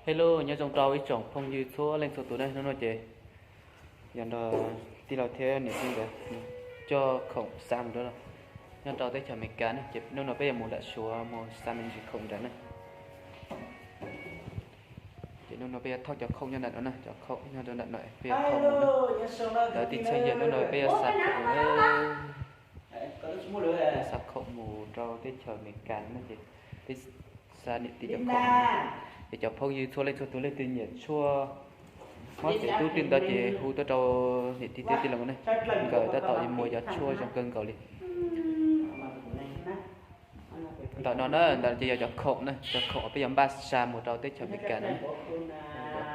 Hello, nyob zoo rau ib tsoom phooj ywg txhua leej txhua tus na. Hnub no ces yog nrog tij laug thiab niam tij nkawd coj khoom xa mus rau nyob rau teb chaws Amelikas na. Ces hnub no peb yuav mus nram Suav mus xa me ntsis khoom nrad na. Ces hnub no peb yuav thauj cov khoom nyob nram no na, cov khoom nyob rau nram no peb yuav thauj mus na. Lawv tij Txheej, hnub no peb yuav xa khoom, xa khoom mus rau teb chaws Amelikas no ces peb xa niam tij cov khoom. Ces cov phooj ywg txhua leej txhua tus leej twg nyiam tshuaj mob txwv dub twg ntawd ces hu tuaj rau niam tij thiab tij laug na, nkawd tab tom muag cov tshuaj zoo kawg nkaus li. Ntawm no na, ntawm ces yog cov khoom na, cov khoom uas peb yuav npaj xa mus rau teb chaws Amelikas na.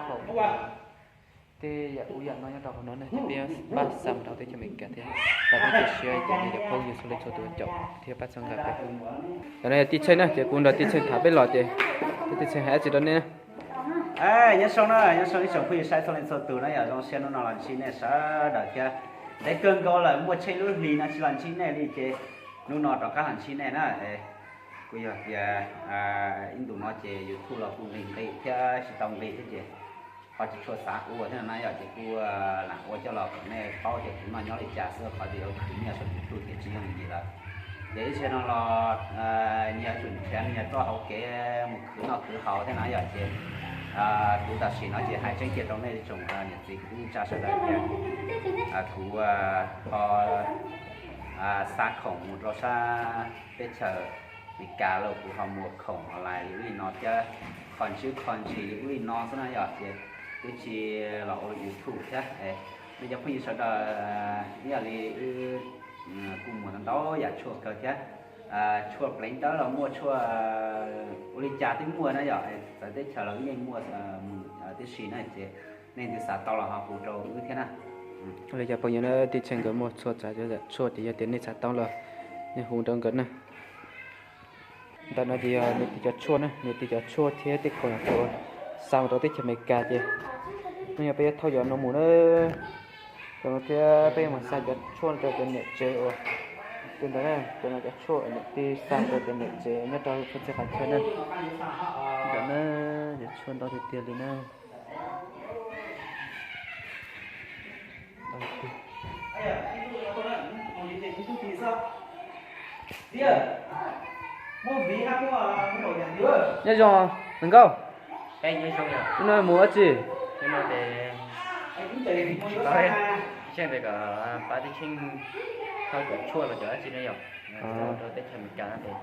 Cov khoom, tej yam ub yam no nyob rau hauv no na, ces peb yuav npaj xa mus rau teb chaws Amelikas thiab. Vam thiab cia siab tias nej cov phooj ywg txhua leej txhua tus caum thiab pab txhawb nqa peb. Ntawm no yog tij Txheej na, ces kuv nrog tij Txheej tham peb los ces tij Txheej hais dab tsi rau nej na. Nyob zoo na, nyob zoo ib tsoom phooj ywg saib txhua leej txhua tus na, yog zoo siab hnub no los ntsib nej sawv daws thiab. Ntev kawg nkaus lawm, muaj tsheej lub hlis no tsis los ntsib nej li ces hnub no rov qab los ntsib nej na. Kuj yog tias ib ntus no ces YouTube los kuj nqis nqis thiab tsis tau nqis thiab ces ho tsis tshua xav ua thiab no na yom, ces kuj lam ua coj los kom nej paub tias kuv noj nyob li cas xwb, qhov tias yuav khwv nyiaj saum YouTube ces tsis yooj yim lawm. Ces ib txhia no los nyias tsum nrhiav nyias txoj hauv kev mus khwv noj khwv haus thiab na yom, ces kuv tam sim no ces hais tseeb tiag rau nej tsoom niam txiv kwv tij neej tsa sawv daws tias kuv ho xa khoom mus rau sab teb chaws Amelikas los kuv ho muag khoom online li ub li no thiab, qhov ntswb qhov ntsis li ub li no xwb na yom, ces twb tsis los ua YouTube thiab. Nej cov phooj ywg sawv daws, ib yam li wb kuj muag ntau ntau yam tshuaj kawg thiab, tshuaj pleev dawb los muaj, tshuaj ua li cas twb muaj na yom, txawv teb chaws los wb yeej muaj mus tib si na, ces nej leej twg xav tau los ho hu rau wb thiab na. Li cov phooj ywg na, tij Txheej nkawd muaj txhua tsav yam tshuaj ces yog tias nej xav tau los nej hu rau nkawd na. Ntawm no ces yog niam tij cov tshuaj na, niam tij cov tshuaj thiab tej khoom yam tau xa mus rau teb chaws Amelikas ces hnub no peb yuav thauj cov no mus na. Cov no thiab peb yuav mus xa cov tshuaj rau cov niam tsev uas twb ntawd na, cov no cov tshuaj niam tij xa rau cov niam tsev nyob rau txhua txhia qhov chaw na. Ntawm na, cov tshuaj ntau tiag tiag li na. Nyob zoo, Hmoob Nkauj. Hnub no mus dab tsi?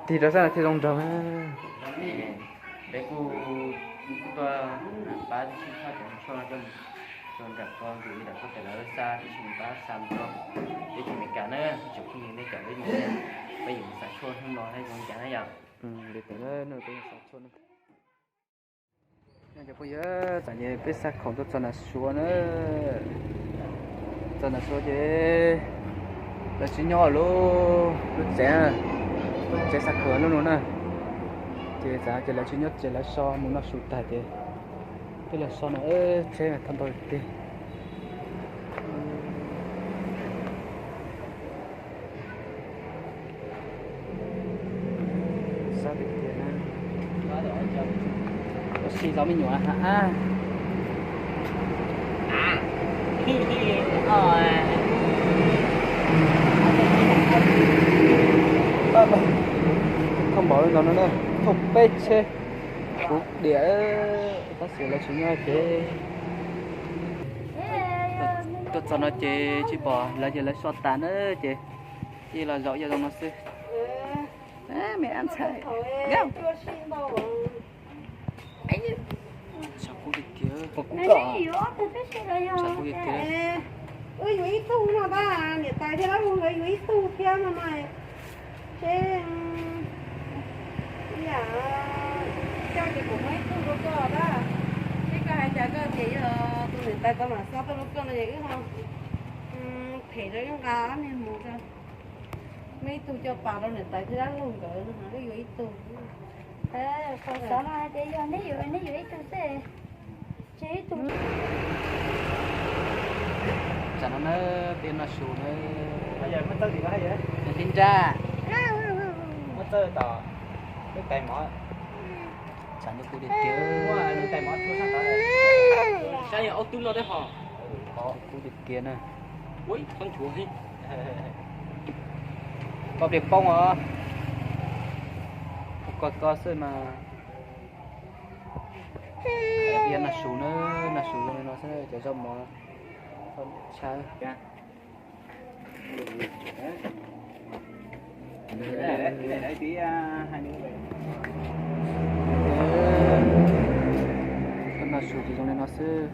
Tig rau sab no thiaj zoo nraug. Peb kuj tuaj pab tib si thauj cov tshuaj no coj mus rau nram ko, ntawm ko ces lawv xa tib si pab xa mus rau teb chaws Amelikas na, tsoom phooj ywg nej cov peb mus, peb yuav mus xa tshuaj hnub no na zoo cas na yom. Li ntawd na, peb xa tshuaj na. Cov phooj ywg, tam sim no peb xa khoom tuaj txog nram Suav na. Txog nram Suav ces lawv tsis nyob lub, lub tsev, lub tsev xa khoom lub no na. Ces txawm ces lawv tsis nyob tsev, lawv so mus noj su tag ces peb los so no, tsheb thauj ntau tiag. Sab tiag tiag na. Ua si zov me nyuam ha. Thauj npaum li no no na, thauj peb tsheb kuv diam, tab sis lawv tsis nyob ces tuaj txog no ces tsis pom lawv, ces lawv so tas na ces ib los zaum ib zoo no xwb. Sab kub tiag tiag. Sab kub tiag tiag. Wb yuav ib tug no tab, niam tais thiab dab laug nkawd yuav ib tug thiab no na. Seb, ib yam coj ces kuv muab ib tug rau koj tab. Seb koj hais cas, koj tias yog tus niam tais tau mam xa tuaj rau koj no ces wb ho phem rau wb nqa ob niag hmoov rau. Muaj ib tug coj pas rau niam tais thiab dab laug nkawd no, wb yuav ib tug. Xav no hais tias yog neb yuav, neb yuav ib tug xwb, tseg ib tug. Tsam no na, peb noj su na. Noj tib nrab. Muab txawj tom peb tais mov. Tshav ntuj kub tiag tiag. Saib ob tug no thiab hos. Kub tiag tiag na. Koj pliag poob os. Koj koj xwb mas. Yog noj su na, noj su zoo li no xwb cov zaub mov tshaj. Koj noj su ces zoo li no xwb.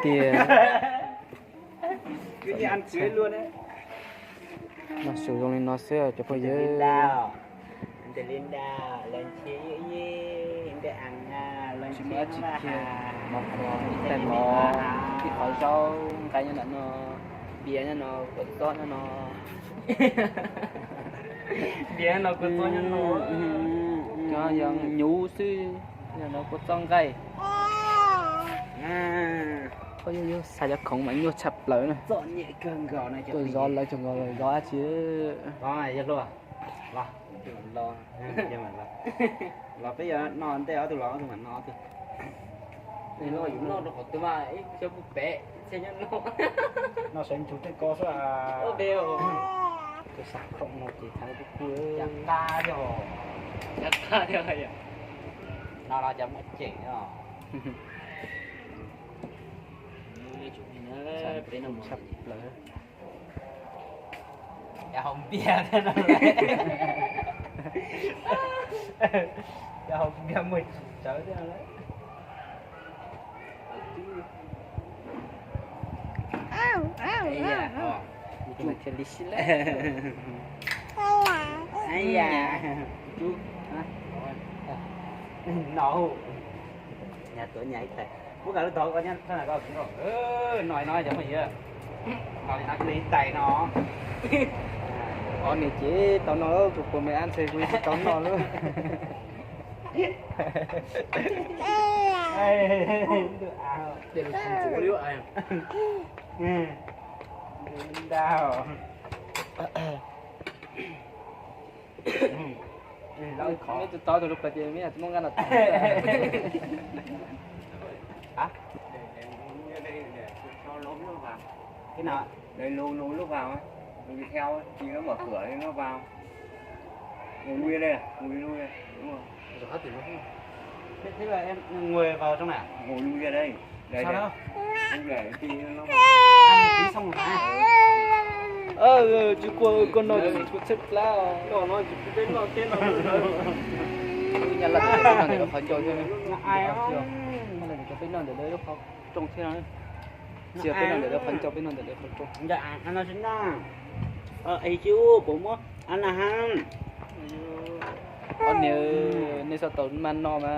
Tiag. Noj su zoo li no xwb cov phooj ywg. Tsis muaj dab tsi kiag, mov qhuav, ib tais mov, ib qhov zaub, nqaij nyob ntawm no, npias nyob no, kua txob nyob no. Npias no, kua txob nyob no. Nyob yog nyuv xwb, yog no kua txob nqaij. Koj yog yog xav cov khoom mas nyuaj tshaj plaws na. Tuaj zov lawv tseem nkaus zov dab tsi. Los, los peb yuav noj ntej ob tug los ob tug mam noj ob tug. Yus noj rau qhov twg mas ib xyov kuj pem thiaj nyob no. Noj sawv ntsug tej ko xwb. Tus xav khoom no ces thaiv kuj kuj. Cab qab thiab, cab qab thiab. No los cov muaj ceem os. Tshaj plaws. Cov hauv npias thiab no. Cov hauv npias muaj tsis tsawv thiab. Thiaj li sib lawm. No, nyas tuav nyas ib tais. Muab kav lub tog ko nyab thaj ko no no cov phooj ywg. No li no ib tais no. Ob niam tsev tau noj, kuv puas me ab ntxhais kuv tsis tau noj lub. Ntau. Meb tus tod tus lus pas ces meb yam tsis muaj nqaj no tod. Cái nào? Đợi lù, lù nước vào. Lù đi theo, thì nó mở cửa thì nó vào. Ngồi lui đây, ngồi lui đây. Đúng rồi. Thế, thế là em ngồi vào trong này à? Ngồi lui ra đây. Đây, sao đây. Đó? Không để thì nó vào. Ăn một tí xong rồi mà. Ơ, chứ cô, cô nói thì cô xếp lá. Cô nói thì cô nói thế nào nữa. Nhà lật thì cô nói để nó khó cho chứ. Nhà ai không? Hay là để cho peb noj ntawm lawv lub qhov rooj thiab no. Tsis yog peb noj ntawm lawv qhov rooj, peb noj ntawm lawv qhov rooj. Ntawm no xwb na. Ej, tsis ua puas muab. Ana ha. Ob niag, nej txhob tau mas no mas.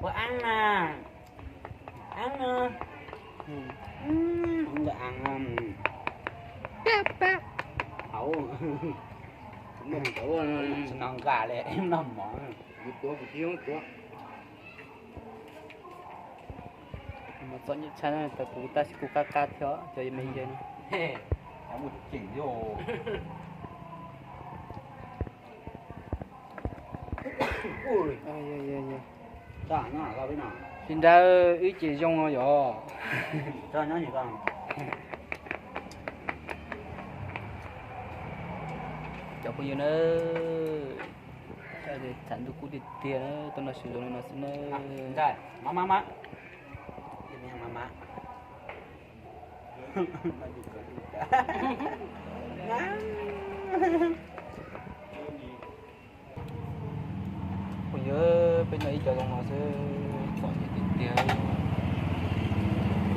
Ua ab na. Ab na. Ntawm ab. Hauv. Noj nqa li noj mov. Mov txom nyem tshaj, tau kuv tab sis kuv qab qab thiab cov me ntses no. Li ntawd wb ces zoo no yog. Cov phooj ywg na, tshav ntuj kub tiag tiag na, tuaj noj su zoo li no xwb na. Phooj ywg, peb noj ib co zoo no xwb, txom nyem tiag tiag.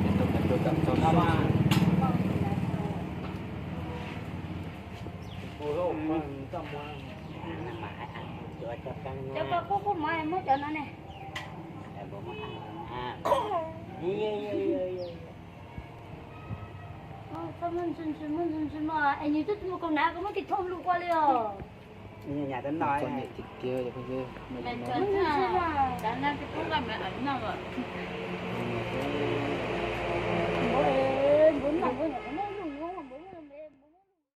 Peb tau nqa tuaj tau txog no. Cov ko kuj kuj mov muab cov no ne. Es nws twb tsis muaj kaus hnav ko muab tig thauj lug qua li os. Nyam nyam rau no. Txom nyem tiag tiag cov phooj ywg.